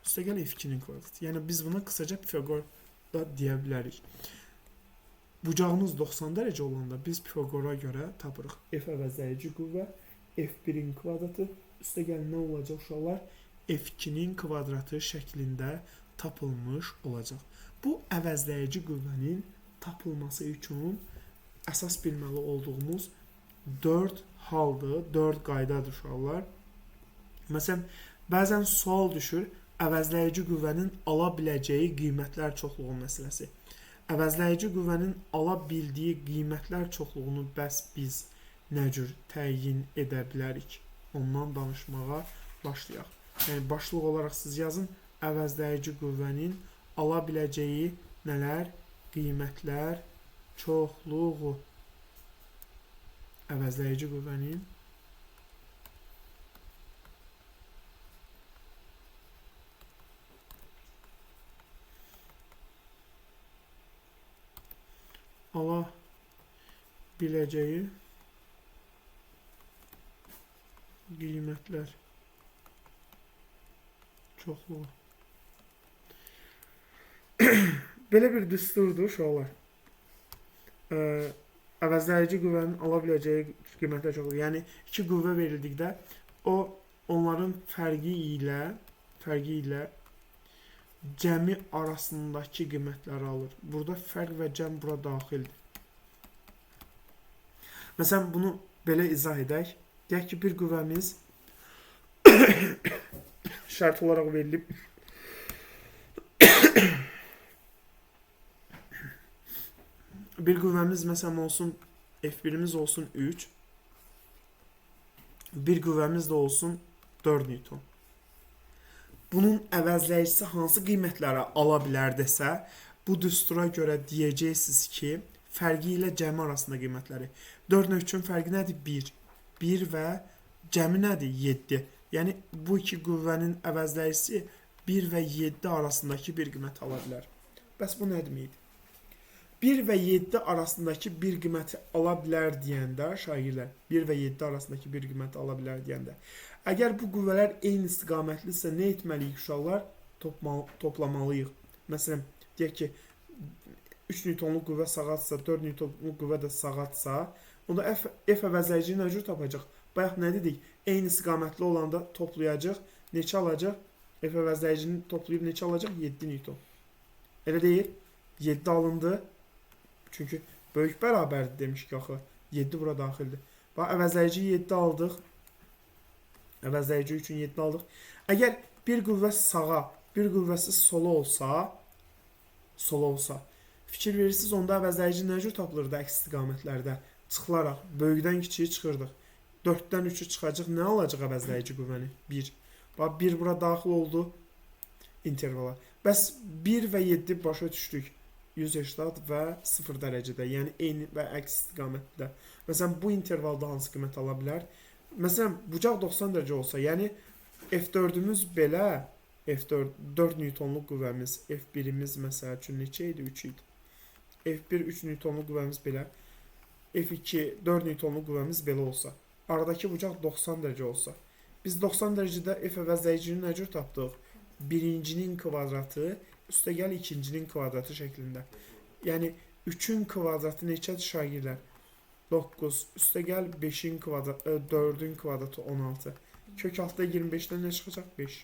üstəgəl F2-nin kvadratı. Yəni biz buna qısaca Pifaqor da deyə bilərik. Bucağımız 90 dərəcə olanda biz Pifaqora görə tapırıq. F əvəzləyici qüvvə F1-in kvadratı üstəgəl nə olacaq uşaqlar? F2-nin kvadratı şəklində tapılmış olacaq. Bu əvəzləyici qüvvənin tapılması üçün əsas bilməli olduğumuz 4 haldır, 4 qaydadır uşaqlar. Məsələn, bəzən sual düşür, əvəzləyici qüvvənin ala biləcəyi qiymətlər çoxluğu məsələsi. Əvəzləyici qüvvənin ala bildiyi qiymətlər çoxluğunu bəs biz nə cür təyin edə bilərik? Ondan danışmağa başlayaq. Yəni, başlıq olaraq siz yazın, əvəzləyici qüvvənin ala biləcəyi nələr? Qiymətlər çoxluğu. Əvəzləyici qüvvənin ala biləcəyi qiymətlər çoxluğu. Belə bir düsturdur uşaqlar. Əvəzləyici qüvvənin ala biləcəyi qiymətlər çoxluğu. Yəni iki qüvvə verildikdə o onların fərqi ilə cəmi arasındakı qiymətləri alır. Burada fərq və cəm bura daxildir. Məsələn, bunu belə izah edək. Deyək ki, bir qüvvəmiz şərt olaraq verilib. Bir qüvvəmiz məsələn olsun, F1-imiz olsun 3. Bir qüvvəmiz də olsun 4 Newton. Bunun əvəzləyicisi hansı qiymətlərə ala bilər desə, bu düstura görə deyəcəksiniz ki, fərqi ilə cəmi arasında qiymətləri. 4 ilə 3-ün fərqi nədir? 1. 1 və cəmi nədir? 7. Yəni, bu iki qüvvənin əvəzləyicisi 1 və 7 arasındakı bir qiymət ala bilər. Bəs bu nə deməkdir? 1 və 7 arasındakı bir qiyməti ala bilər deyəndə, şagirdlər, 1 və 7 arasındakı bir qiyməti ala bilər deyəndə, əgər bu qüvvələr eyni istiqamətlidirsə, nə etməliyik uşaqlar? Toplamalıyıq. Məsələn, deyək ki, 3 Newtonluq qüvvə sağatsa, 4 Newtonluq qüvvə də sağatsa, onda F əvəzləyicini nə cür tapacaq? Bayaq nə dedik? Eyni istiqamətli olanda toplayacaq. Neçə alacaq? F əvəzləyicini toplayıb neçə alacaq? 7 Newton. Elə deyil? 7 alındı. Çünki böyük bərabərdir demişik axı. 7 bura daxildir. Bax, əvəzləyici 7 aldıq. Əvəzləyici üçün 7 aldıq. Əgər bir qüvvə sağa, bir qüvvəsi sola olsa, fikir verirsiniz, onda əvəzləyici nə cür tapılırdı əks istiqamətlərdə? Çıxılaraq, böyükdən kiçiyi çıxırdıq. 4-dən 3-ü çıxacaq, nə alacaq əvəzləyici qüvvəni? 1. Bax, 1 bura daxil oldu intervala. Bəs 1 və 7 başa düşdük. 180 və 0 dərəcədə, yəni eyni və əks istiqamətdə. Məsələn, bu intervalda hansı qiymət ala bilər? Məsələn, bucaq 90 dərəcə olsa, yəni F4-ümüz belə, F4, 4 Newtonluq qüvvəmiz, F1-imiz məsəl üçün neçə idi? 3 idi. F1, 3 Newtonluq qüvvəmiz belə, F2, 4 Newtonluq qüvvəmiz belə olsa, aradakı bucaq 90 dərəcə olsa, biz 90 dərəcədə F əvəzləyicini nə cür tapdıq? Birincinin kvadratı, üstəgəl ikincinin kvadratı şəklində. Yəni, 3-ün kvadratı neçədir şagirdlər? 9, üstəgəl 5-in kvadratı, 4-ün kvadratı 16. Kök altda 25-dən nə çıxacaq? 5.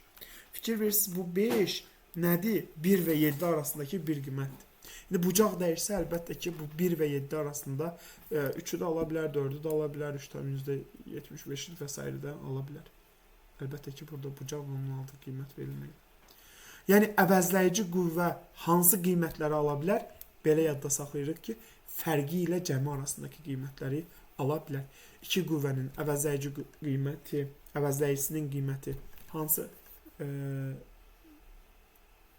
Fikir verirsiniz, bu 5 nədir? 1 və 7 arasındakı bir qiymətdir. İndi bucaq dəyişsə, əlbəttə ki, bu 1 və 7 arasında 3-ü də ala bilər, 4-ü də ala bilər, 3,75-i və s. də ala bilər. Əlbəttə ki, burada bucaq və onun aldığı qiymət verilməyib. Yəni, əvəzləyici qüvvə hansı qiymətləri ala bilər? Belə yadda saxlayırıq ki, fərqi ilə cəmi arasındakı qiymətləri ala bilər. İki qüvvənin əvəzləyici qiyməti, əvəzləyicisinin qiyməti hansı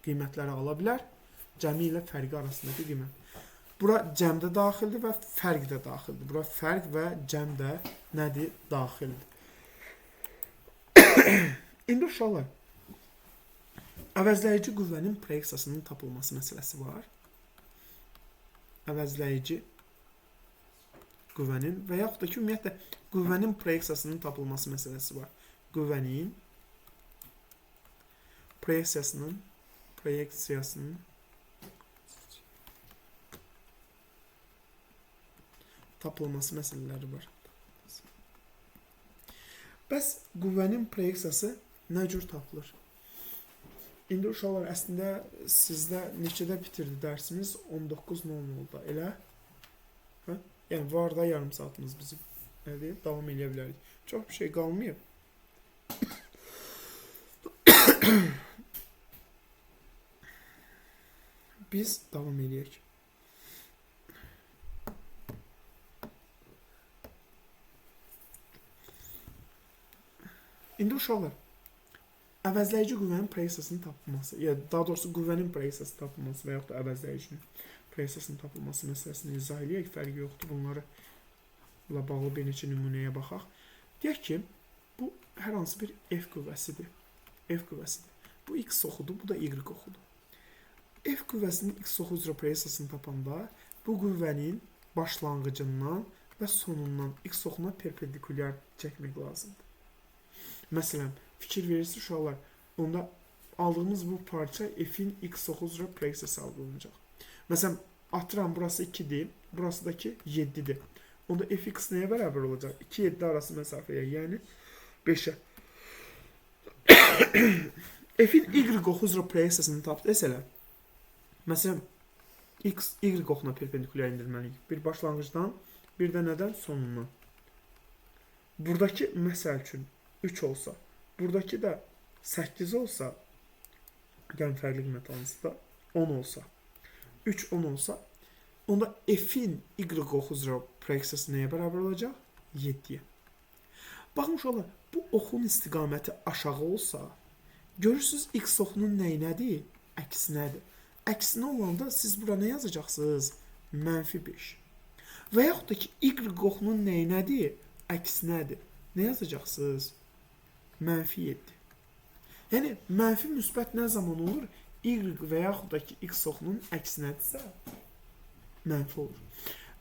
qiymətləri ala bilər? Cəmi ilə fərqi arasındakı qiymət. Bura cəm də daxildir və fərq də daxildir. Bura fərq və cəm də nədir? Daxildir. İndi uşaqlar, əvəzləyici qüvvənin proyeksiyasının tapılması məsələsi var. Əvəzləyici qüvvənin və yaxud da ki, ümumiyyətlə, qüvvənin proyeksiyasının tapılması məsələsi var. Qüvvənin proyeksiyasının tapılması məsələləri var. Bəs qüvvənin proyeksiyası nə cür tapılır? İndi uşaqlar, əslində sizdə neçədə bitirdi dərsimiz? 19:00-da, elə? Hə? Yəni, var da yarım saatımız bizim. Nə deyib? Davam eləyə bilərik. Çox bir şey qalmayıb. Biz davam eləyək. İndi uşaqlar, əvəzləyici qüvvənin proyeksiyasının tapılması, ya daha doğrusu qüvvənin proyeksiyasının tapılması və yaxud da əvəzləyicinin proyeksiyasının tapılması məsələsini izah eləyək. Fərqi yoxdur, bunlarla bağlı bir neçə nümunəyə baxaq. Deyək ki, bu hər hansı bir F qüvvəsidir. F qüvvəsidir. Bu X oxudur, bu da Y oxudur. F qüvvəsinin X oxu üzrə proyeksiyasını tapanda bu qüvvənin başlanğıcından və sonundan X oxuna perpendikulyar çəkmək lazımdır. Məsələn, fikir verirsiniz uşaqlar, onda aldığımız bu parça F-in X oxu üzrə proyeksiyası alınacaq. Məsələn, atıram, burası 2-dir, burası da ki 7-dir. Onda Fx nəyə bərabər olacaq? 2-7 arası məsafəyə, yəni 5-ə. F-in Y oxu üzrə proyeksiyasını tap desələr, məsələn, X, Y oxuna perpendikulyar indirməliyik. Bir başlanğıcdan, bir də nədən? Sonundan. Buradakı, məsəl üçün, 3 olsa, buradakı da 8 olsa, yəni fərqli qiymət alınsa da 10 olsa, 3, 10 olsa, onda F-in Y oxu üzrə proyeksiyası nəyə bərabər olacaq? 7-yə. Baxın uşaqlar, bu oxun istiqaməti aşağı olsa, görürsünüz X oxunun nəyinədir? Əksinədir. Əksinə olanda siz bura nə yazacaqsınız? Mənfi 5. Və yaxud da ki, Y oxunun nəyinədir? Əksinədir. Nə yazacaqsınız? Mənfi 7. Yəni, mənfi müsbət nə zaman olur? Y və yaxud da ki, X oxunun əksinədirsə, mənfi olur.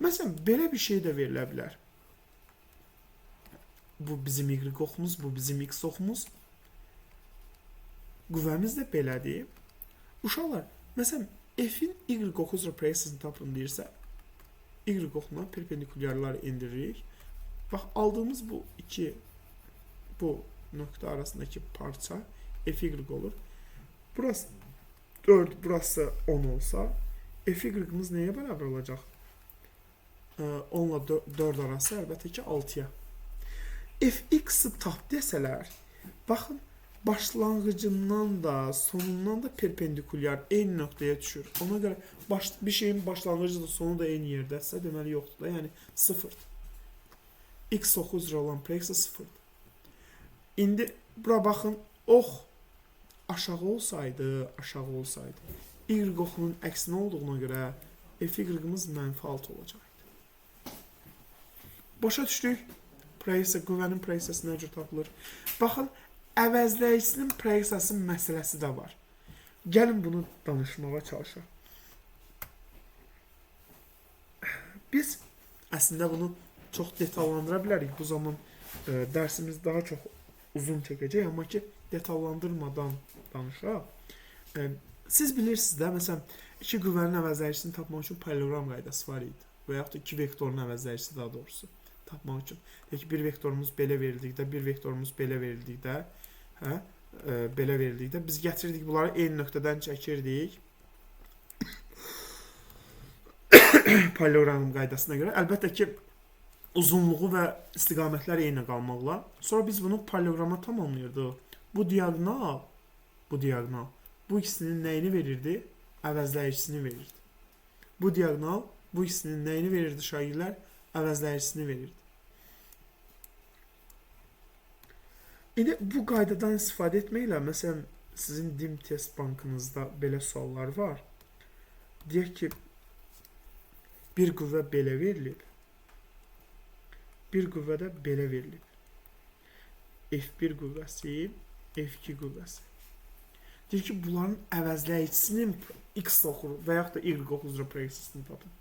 Məsələn, belə bir şey də verilə bilər. Bu bizim Y oxumuz, bu bizim X oxumuz. Qüvvəmiz də belədir. Uşaqlar, məsələn, F-in Y oxu üzrə proyeksiyasını tapın deyirsə, Y oxuna perpendikulyarlar indiririk. Bax, aldığımız bu iki, bu nöqtə arasındakı parça FY olur. Burası 4, burası 10 olsa, FY-imiz nəyə bərabər olacaq? 10 ilə 4 arası əlbəttə ki, 6-ya. Fx-i tap desələr, baxın, Başlanğıcından da, sonundan da perpendikulyar eyni nöqtəyə düşür. Ona görə bir şeyin başlanğıcı da sonu da eyni yerdədirsə, deməli yoxdur da, yəni 0-dır. X oxu üzrə olan proyeksiya 0-dır. İndi bura baxın, ox aşağı olsaydı, Y oxunun əksinə olduğuna görə FY-imiz -6 olacaqdı. Başa düşdük? Proyeksiya, qüvvənin proyeksiyası nə cür tapılır? Baxın, əvəzləyicisinin proyeksiyası məsələsi də var. Gəlin bunu danışmağa çalışaq. Biz əslində bunu çox detallandıra bilərik. Bu zaman dərsimiz daha çox uzun çəkəcək, amma ki, detallandırmadan danışaq. Siz bilirsiniz də, məsələn, iki qüvvənin əvəzləyicisini tapmaq üçün parallelogram qaydası var idi. Və yaxud da iki vektorun əvəzləyicisi daha doğrusu tapmaq üçün. Deyək ki, bir vektorumuz belə verildikdə, bir vektorumuz belə verildikdə, belə verildikdə biz gətirirdik bunları eyni nöqtədən çəkirdik. Parallelogram qaydasına görə. Əlbəttə ki, uzunluğu və istiqamətlər eyni qalmaqla. Sonra biz bunu paralleloqrama tamamlayırdıq. Bu diaqonal, bu ikisinin nəyini verirdi? Əvəzləyicisini verirdi. Bu diaqonal, bu ikisinin nəyini verirdi şagirdlər? Əvəzləyicisini verirdi. İndi bu qaydadan istifadə etməklə, məsələn, sizin DİM test bankınızda belə suallar var. Deyək ki, bir qüvvə belə verilib, bir qüvvə də belə verilib. F1 qüvvəsi, F2 qüvvəsi. Deyir ki, bunların əvəzləyicisinin X oxu və yaxud da Y oxu üzrə proyeksiyasını tapın.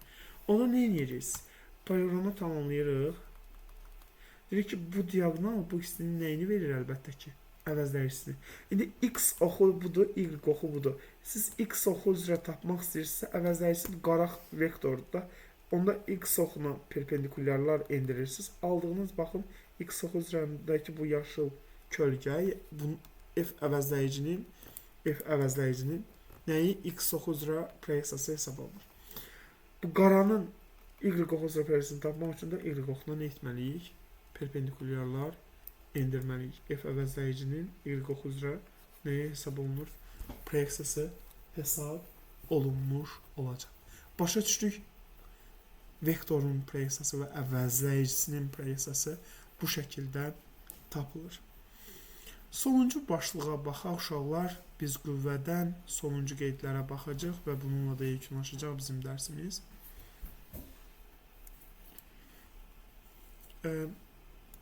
Onu nə edəcəksiniz? Paralleloqramı tamamlayırıq. Deyir ki, bu diaqonal bu ikisinin nəyini verir əlbəttə ki? Əvəzləyicisini. İndi X oxu budur, Y oxu budur. Siz X oxu üzrə tapmaq istəyirsinizsə, əvəzləyicisi bu qaraq vektordur da. Onda X oxuna perpendikulyarlar endirirsiniz. Aldığınız, baxın, X oxu üzrəndəki bu yaşıl kölgə, bunun F əvəzləyicinin nəyi X oxu üzrə proyeksiyası hesab olunur. Bu qaranın Y oxu üzrə proyeksiyasını tapmaq üçün də Y oxuna nə etməliyik? Perpendikulyarlar endirməliyik. F əvəzləyicinin Y oxu üzrə nəyə hesab olunur? Proyeksiyası hesab olunmuş olacaq. Başa düşdük? Vektorun proyeksiyası və əvəzləyicisinin proyeksiyası bu şəkildə tapılır. Sonuncu başlığa baxaq uşaqlar. Biz qüvvədən sonuncu qeydlərə baxacaq və bununla da yekunlaşacaq bizim dərsimiz.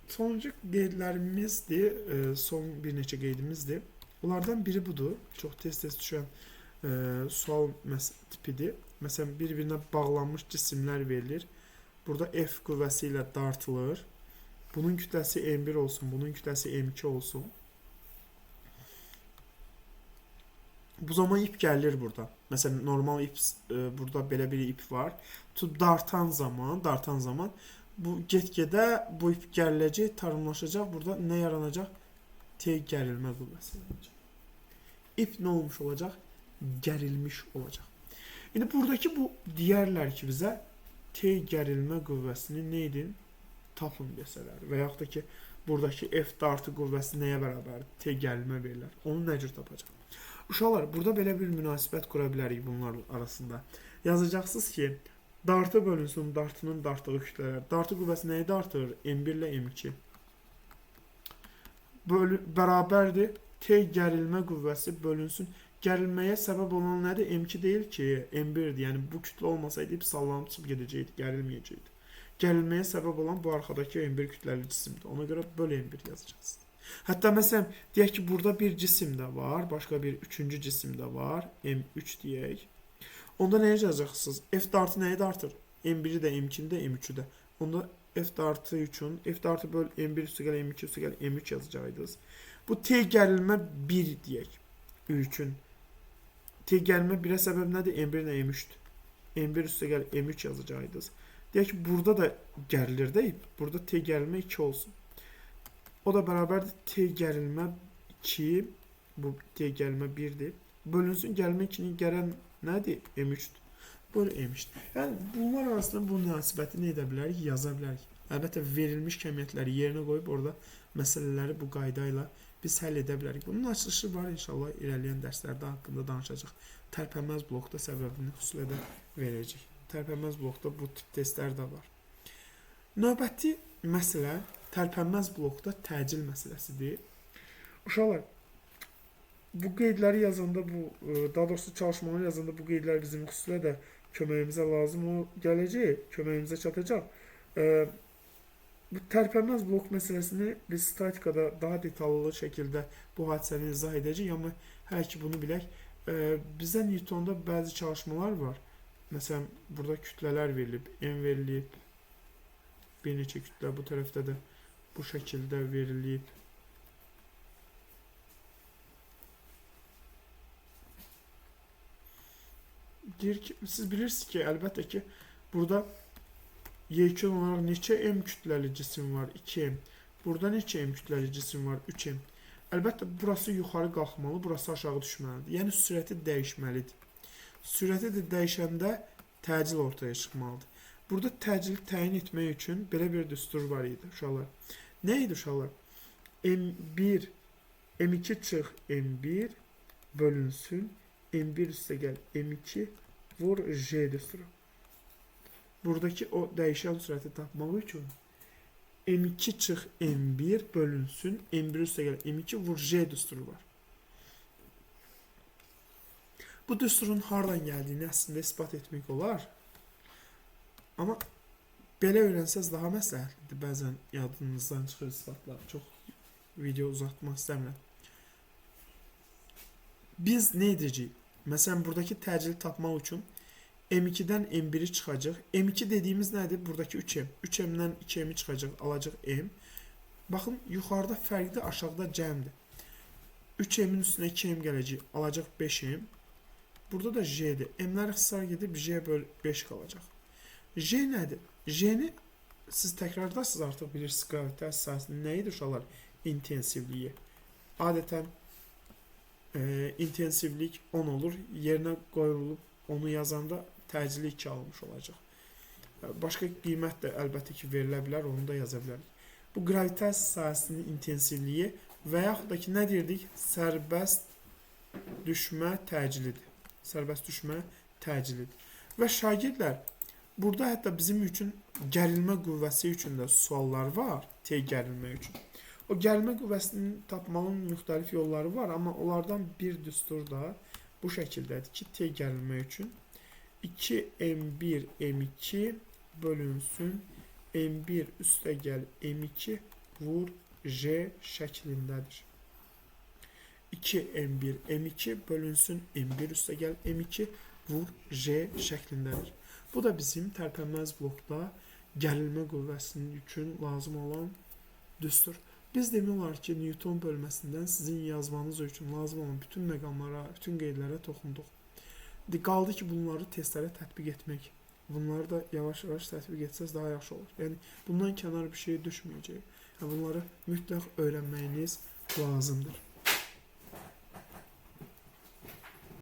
Sonuncu qeydlərimizdir, son bir neçə qeydimizdir. Onlardan biri budur. Çox tez-tez düşən sual tipidir. Məsələn, bir-birinə bağlanmış cisimlər verilir. Burada F qüvvəsi ilə dartılır. Bunun kütləsi M1 olsun, bunun kütləsi M2 olsun. Bu zaman ip gəlir burada. Məsələn, normal ip, burada belə bir ip var. Dartan zaman bu get-gedə bu ip gəriləcək, tarımlaşacaq. Burada nə yaranacaq? T gərilmə qüvvəsi yaranacaq. İp nə olmuş olacaq? Gərilmiş olacaq. İndi buradakı bu deyərlər ki, bizə T gərilmə qüvvəsini nə edin? Tapın desələr. Və yaxud da ki, buradakı F dartı qüvvəsi nəyə bərabərdir? T gərilmə verirlər. Onu nə cür tapacaq? Uşaqlar, burada belə bir münasibət qura bilərik bunlar arasında. Yazacaqsınız ki, dartı bölünsün dartının dartdığı kütlələr. Dartı qüvvəsi nəyi dartır? M1 ilə M2. Bərabərdir. T gərilmə qüvvəsi bölünsün. Gərilməyə səbəb olan nədir? M2 deyil ki, M1-dir. Yəni, bu kütlə olmasaydı ip sallanıb çıxıb gedəcəkdi, gərilməyəcəkdi. Gərilməyə səbəb olan bu arxadakı M1 kütləli cisimdir. Ona görə böl M1 yazacaqsınız. Hətta məsələn, deyək ki, burada bir cisim də var, başqa bir üçüncü cisim də var, M3 deyək. Onda nə yazacaqsınız? F dartı nəyi dartır? M1-i də, M2-ni də, M3-ü də. Onda F dartı üçün, F dartı böl M1 üstəgəl M2 üstəgəl M3 yazacaqdınız. Bu T gərilmə 1 deyək, 3-ün. T gərilmə 1-ə səbəb nədir? M1 ilə M3-dür. M1 üstəgəl M3 yazacaqdınız. Deyək ki, burada da gərilir də ip. Burada T gərilmə 2 olsun. O da bərabərdir T gərilmə 2, bu T gərilmə 1-dir. Bölünsün gərilmə 2-nin gələn nədir? M3-dür. Böyle M3-dür. Yəni, bunlar arasında bu münasibəti nə edə bilərik? Yaza bilərik. Əlbəttə, verilmiş kəmiyyətləri yerinə qoyub orada məsələləri bu qayda ilə biz həll edə bilərik. Bunun açılışı var, inşallah irəliləyən dərslərdə haqqında danışacaq. Tərpənməz blokda səbəbini xüsusilə də verəcək. Tərpənməz blokda bu tip testlər də var. Növbəti məsələ tərpənməz blokda təcil məsələsidir. Uşaqlar, bu qeydləri yazanda, daha doğrusu çalışmaları yazanda bu qeydlər bizim xüsusilə də köməyimizə lazım gələcək, köməyimizə çatacaq. Bu tərpənməz blok məsələsini biz statikada daha detallı şəkildə bu hadisəni izah edəcəyik, amma hələ ki bunu bilək. Bizə Newtonda bəzi çalışmalar var. Məsələn, burada kütlələr verilib, M verilib, bir neçə kütlə bu tərəfdə də bu şəkildə verilib. Deyir ki, siz bilirsiniz ki, əlbəttə ki, burada yekun olaraq neçə M kütləli cisim var? 2M. Burada neçə M kütləli cisim var? 3M. Əlbəttə, burası yuxarı qalxmalı, burası aşağı düşməlidir. Yəni, sürəti dəyişməlidir. Sürəti də dəyişəndə təcil ortaya çıxmalıdır. Burada təcili təyin etmək üçün belə bir düstur var idi, uşaqlar. Nə idi, uşaqlar? M1, M2 çıx M1 bölünsün. M1 üstə gəl M2 vur J düsturu. Buradakı o dəyişən sürəti tapmaq üçün M2 çıx M1 bölünsün, M1 üstə gəl M2 vur J düsturu var. Bu düsturun hardan gəldiyini əslində isbat etmək olar. Amma belə öyrənsəz daha məsləhətlidir. Bəzən yadınızdan çıxır isbatlar. Çox video uzatmaq istəmirəm. Biz nə edəcəyik? Məsələn, buradakı təcili tapmaq üçün M2-dən M1-i çıxacaq. M2 dediyimiz nədir? Buradakı 3M. 3M-dən 2M-i çıxacaq, alacaq M. Baxın, yuxarıda fərqdir, aşağıda cəmdir. 3M-in üstünə 2M gələcək, alacaq 5M. Burada da J-dir. M-lər ixtisar gedib J böl 5 qalacaq. J nədir? J-ni siz təkrardasınız artıq bilirsiniz, qravitasiya sahəsində nə idi uşaqlar? İntensivliyi. Adətən intensivlik 10 olur. Yerinə qoyulub onu yazanda təcili 2 almış olacaq. Başqa qiymət də əlbəttə ki verilə bilər, onu da yaza bilərik. Bu qravitasiya sahəsinin intensivliyi və yaxud da ki nə deyirdik? Sərbəst düşmə təcilidir. Sərbəst düşmə təcilidir. Və şagirdlər, burada hətta bizim üçün gərilmə qüvvəsi üçün də suallar var, T gərilmə üçün. O gərilmə qüvvəsini tapmanın müxtəlif yolları var, amma onlardan bir düstur da bu şəkildədir ki, T gərilmə üçün 2M1 M2 bölünsün M1 üstə gəl M2 vur J şəklindədir. 2M1 M2 bölünsün M1 üstə gəl M2 vur J şəklindədir. Bu da bizim tərpənməz blokda gərilmə qüvvəsinin üçün lazım olan düstur. Biz demək olar ki, Newton bölməsindən sizin yazmanız üçün lazım olan bütün məqamlara, bütün qeydlərə toxunduq. Qaldı ki, bunları testlərə tətbiq etmək. Bunları da yavaş-yavaş tətbiq etsəz daha yaxşı olur. Yəni, bundan kənar bir şey düşməyəcək. Yəni, bunları mütləq öyrənməyiniz lazımdır.